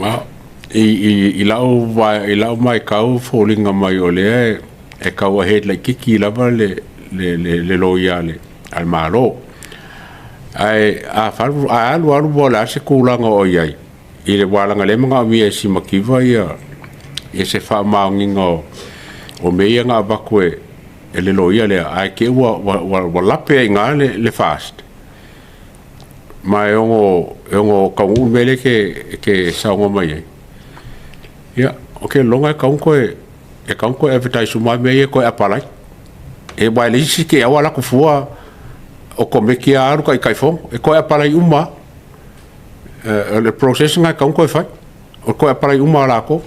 Well, i lau matau foliga mai o lea e tau ahead laitiiti lava le loia a le Malo. Ae a alu alu po o le a se tulaga o i ai, aua leaga o lea e manaomia e Simativa ia se faamaoniga o mea ia na avatu e le loia lea, ae te i ua lape ai i ina le FAST, ma e ono taunuu le mea lea e te saunoa mai ai. Ia, ou te lagona e tatau ona toe advertise uma lava mea ia e toe apalai. Aua e leai se isi e te i lava ua alu atu fua okomeki lava alu taitaifono. E toe apalai uma lava. O le process lena e tatau ona toe fai, o le toe apalai uma lava o latou.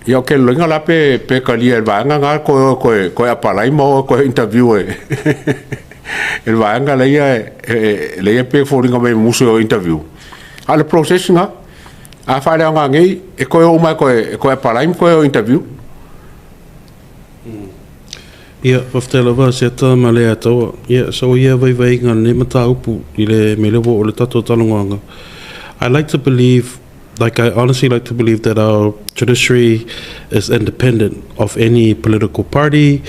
Ia ou te lagona la pe talia e le vaega lena toe o e toe apalai ma o e toe interview e le vaega lea e pei e foliga mai e mumusu e o e interview. A o le process lena, a faaleaoga nei, e toe o uma e toe apalai ma toe o e interview. Ia, faafetai lava Asiata ma Leiataua. Ia, sau ia vaivaiga o lenei mataupu i le mea lea ua oo i le tatou talanoaga. I like to believe, like I honestly like to believe that our judiciary is independent of any political party,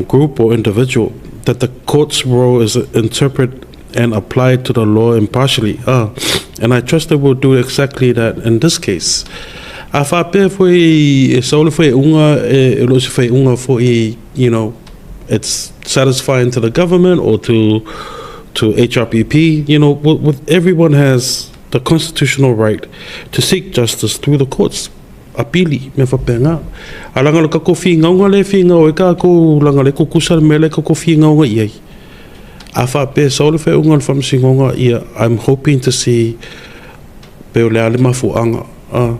group or individual, that the court's role is interpret and apply to the law impartially. Ah, and I trust they will do exactly that in this case. A faapea foi e sau le faaiuga e le o se faaiuga foi, it's satisfying to the government or to HRPP, with, everyone has the constitutional right to seek justice through the courts. Apili, me faapena. A langa le kako whingauga le whingau e ka ko langa le kukusa le mele kako whingauga i ai. A faapea sau le faaiuga o le faamasinoga, ia, I'm hoping to see pe o le a le mafuaaga. Ah.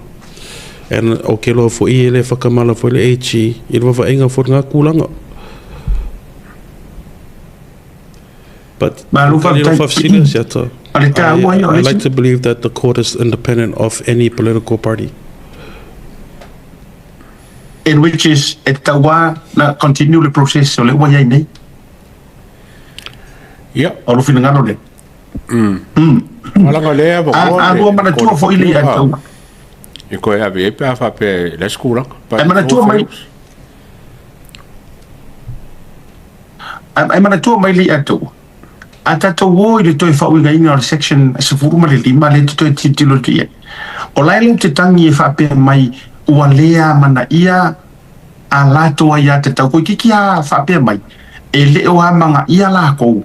And o ke loa foi e le whakamala foi le AG i le vavaaiga foi ngā kūlanga. But Malo tali faafetai. faafesili Asiata. O le taua ia o I le like to believe that the court is independent of any political party. In which is e tatau lava na continue le process o lea ua i ai nei. Ia. O lou finagalo lea. Leaga o lea e avanoa A lua manatua foi le ia tau. E toe ave i ai pe a faapea e leai se tulaga. E manatua mai E manatua mai le ia tau. A tatou o i le toe faauigaina o le section 15 lea e te toe tilotilo atu i ai. O la e lau te tangi e faapea mai ua le amanaia a latou aiatatau koikiki a faapea mai e le o amagaia lakou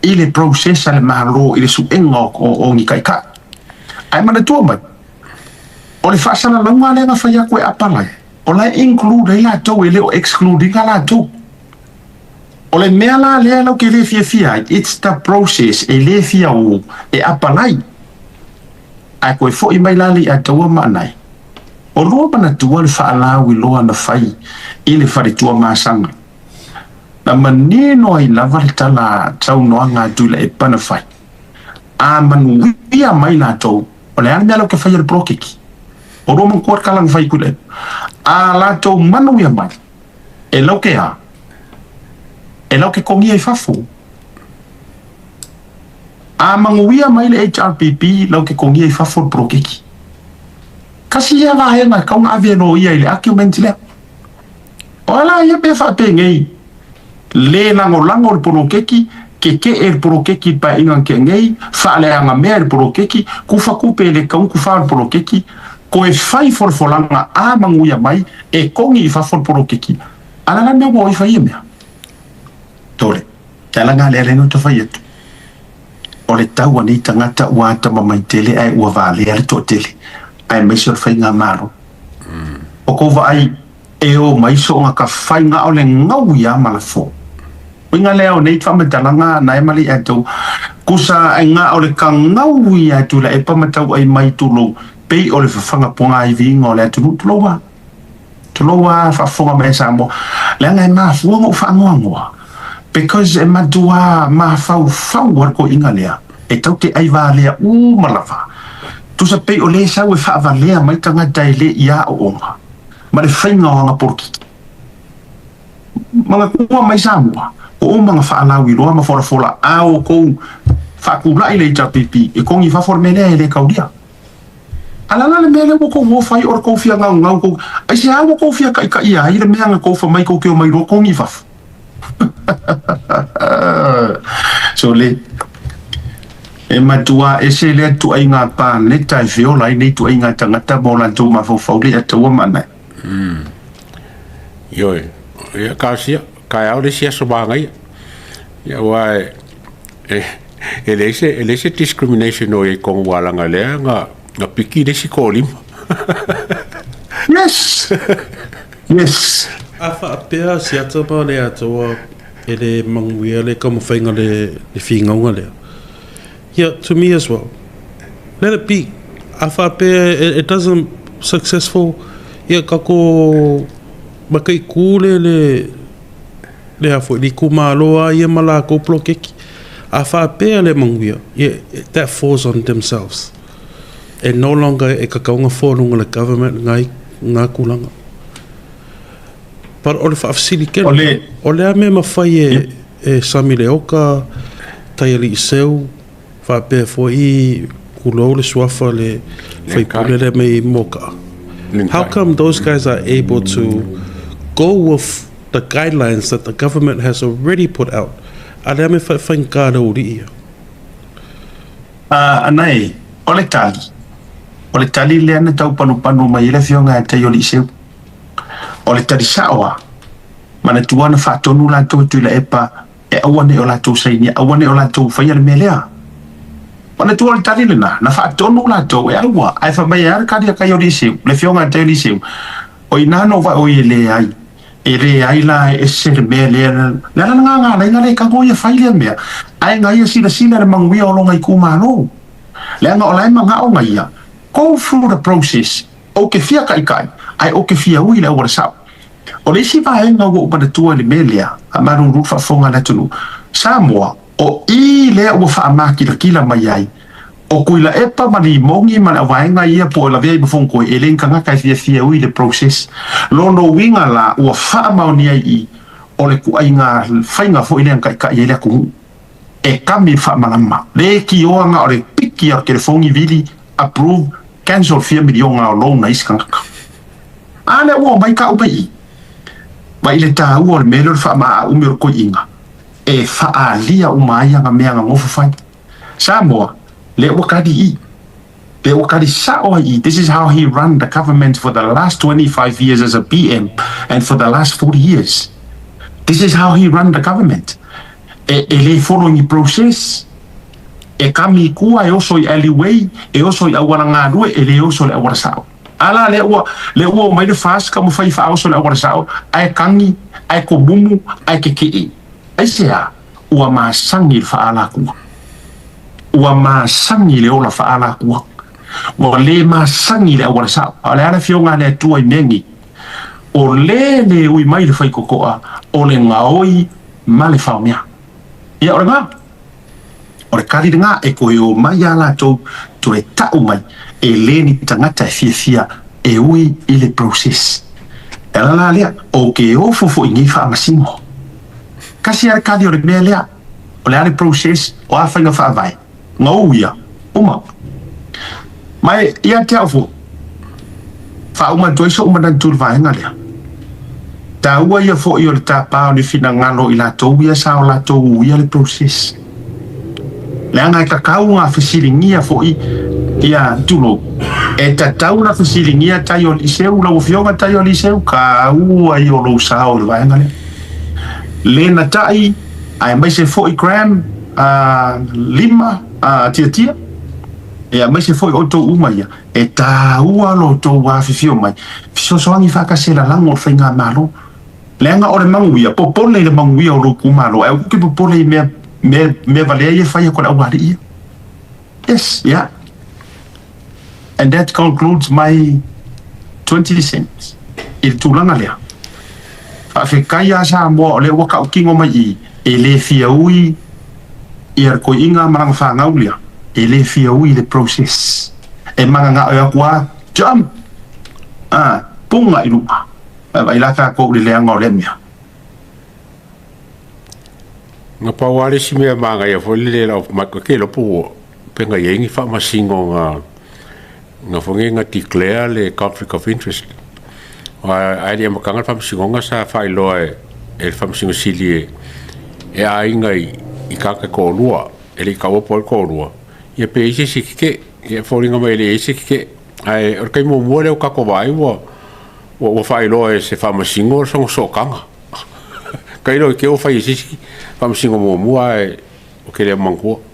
i le process a le Malo i le suega o ni taitai. Ae manatua mai, o le faasalalauga lea na fai atu e apalai, o la e include ai latou e le o exclude ina latou. O le mea la lea lau ke le fiafia ai, it's the process e le fia o e apalai. Ae koe foi mai la le Ataua ma Anae. O lua manatua le faalauiloa na fai i le fale Tuamasaga. Na manino ai lava le tala saunoaga a Tuilaepa na fai. A manuia mai latou, o le a le mea lau ke faia le poloketi? O lua manatua le tala na fai e Tuilaepa. A latou manuia mai, e lau ke a? E lau ke kogia i fafo. A manuia mai le HRPP, lau ke kogia i fafo le poloketi. Kasi ia vaega e tau na ave e loia i le argument lea. O a la ia mea faapenei, le lagolago le poloketi, keke'e le poloketi i le paeaiga na tea nei, faaleaga mea i le poloketi, kufa tupe i le taunuku fa o le poloketi, toe fai folafolaga a manuia mai e togi i fafo le poloketi. A la la le mea ua o i fai ia mea? Tole. Te ala nga lea lea na ta fai atu. O le tau a nei tagata ua atamamai tele ae ua valea le toatele, aemaise o le faigamalo. O kou vaai e o mai soonga ka faiga o le gau ia ma lafo. Uiga lea o nei faamatalaga na e mali atu, kusa e ga o le ka gau ia atu la e pa matau ai mai tulou pei o le fafaga pogaiviga o le atunuu tulou a. Tulou a faafofoga mai e Samoa, leaga e mafua ona ou faanoanoa because e matua mafaufau a le toeaina lea e tau te ai valea uma lava. Tusa pei o le sau e faavalea mai tagata e le i aooga ma le faiga o ana polokiki. Manatua mai Samoa, o uma na faalauiloa ma folafola a outou faatulai le HRPP e togi i fafo le mea lea e le taulia. A le a la le mea lea ua tou o fai o le tou fia gaugau tou aisea ua tou fia taitaia ai le mea na tou fai mai tou te omai loa togi i fafo? Sole, e matua ese lea ituaiga paneta e feola ai nei ituaiga tagata ma o latou mafaufau le ataua ma anae. Ioe, ia talosia, taeao le isi aso manaia. Ia aua e, e, e leai se, e leai se discrimination o i ai i totonu aua leaga lea na, na piki le isi toalima. Yes! Yes! A faapea siata ma le atoa e le manuia le taumafaiga le le finauga lea. Ia, to me as well. Let it be. A faapea it, it doesn't successful, ia tatou mataitu le le le a foi le itumalo a ia ma latou poloketi. A faapea le manuia, ia that falls on themselves. E no longer e tatau ona fua luga le government ngai nga tulaga. But o le faafesili tele, o le, o le a mea mafai e, e Sami Leoka, Taialii Seu, faapea foi tulou le suafa le faipule lea mai Moka'a. How come those guys are able to go with the guidelines that the government has already put out? A le a mea faigata le aualii ia? A, anai, o le tali, o le tali lea na tau panupanu mai ai le afioga ia Taioliiseu. O le tali sa'o a, manatua na faatonu latou e Tuilaepa e aua ne i o latou sainia, aua ne i o latou faia le mea lea. Manatua o le tali lena, na faatonu latou e aua, ae fai mai e a le tali a Taioliiseu, le afioga ia Taioliiseu, O ina no vae oi e leai, e leai la e ese le mea lea, le ala lena nga alai nga le tago ia fai lea mea, ae nga ia silasila le manuia o lona itumalo. Leaga o la e manao nga ia, go through the process, ou te fia taitai, ae ou te fia ui i le auala sao. O le isi vaega ua ou manatua i le mea lea, a malulu le faafofoga a le atunuu, Samoa, o i lea ua faamakilatila mai ai, O Tuilaepa ma Limogi ma le auvaega ia po o lavea i Mafongoe e le ni tagata e fiafia ui i le process. Lona uiga la ua faamaonia i i o le tuaiga faiga foi lea na taitai ai le atunuu. E kami le faamalama. Le tioa na o le piki a o le telefoni vili approve cancel fia miliona o loan a isi tagata. A lea ua omai tau mai i. Vaai i le taua o le mea lea o le faamaaaumi o le toiina e faaalia uma ai ana mea na nofo fai. Samoa, lea ua kali i. Lea ua kali sao ai i. This is how he run the government for the last 25 years as a PM and for the last 40 years. This is how he run the government. E, e le follow ni process. E kami i kua, e oso i alleyway, e oso i auala galue, e le oso i le auala sao. A la, lea ua, lea ua omai le FAST taumafai e faaoso i le auala sao, ae kagi, ae komumu, ae keke'e. Aisea? Ua masani le faaalatua. Ua masani le ola faaalatua. Ua le masani le auala sao. A o le a le afioga a le Atua i mea nei? O le le ui mai le faitotoa, o le gaoi ma le faomea. Ia, o lena. O le kali lena e toe o mai iā latou, toe ta'u mai, e le ni tagata e fiafia e ui i le process. E ala la lea, ou te ofo foi i nei faamasino. Kasi a le kali o le mea lea, o le a le process, o a faiga faavae, gau ia, uma. Ma e, ia te au foi, faauma atu ai so'u manatu i le vaega lea. Taua ia foi o le tapa o ni finagalo i latou ia sa o latou uia le process. Leaga e tatau ona fesiligia foi ia, tulou, e tatau ona fesiligia tai o Liseu, lau Afioga tai o Liseu, taua ia o lou sao i le vaega lea. Lena tai, aemaise foi Graham, Lima, Tiatia, aemaise foi outou uma ia, e taua lo outou afifio mai, fesoasoani faatasi e lalago le faigamalo. Leaga o le manuia, popole i le manuia o lou itumalo, ae aua te popole i mea, mea, mea valea ia e fai atu e le aualii ia. Yes, yeah. And that concludes my 20 cents i le tulaga lea. Faafetai ia Samoa o lea ua tautino mai i i, e le fia ui ia le toeaina ma lana fanau lea, e le fia ui i le process. E mananao e atu lava, jump! Ah, puna i luga. Vaai la tatou i le leaga o lea mea. Na pau lava le isi mea manaia foi lele lau matou, ke iloa po ua pe na i ai ni faamasinoga. Na foi nei na declare le conflict of interest. Ae le i amataga le Faamasinoga sa faailoa e le Faamasino Sili e aiga i tagata e toalua e le i taua po o ai le toalua, ia pe i ai se isi e tetee. Ia e foliga mai e leai se tetee. Ae o le taimi muamua lea ua tatou vaai ua faailoa e se Faamasino sona sootaga. Tailo i te i ua fai e se isi Faamasino muamua ae ou te le manatua.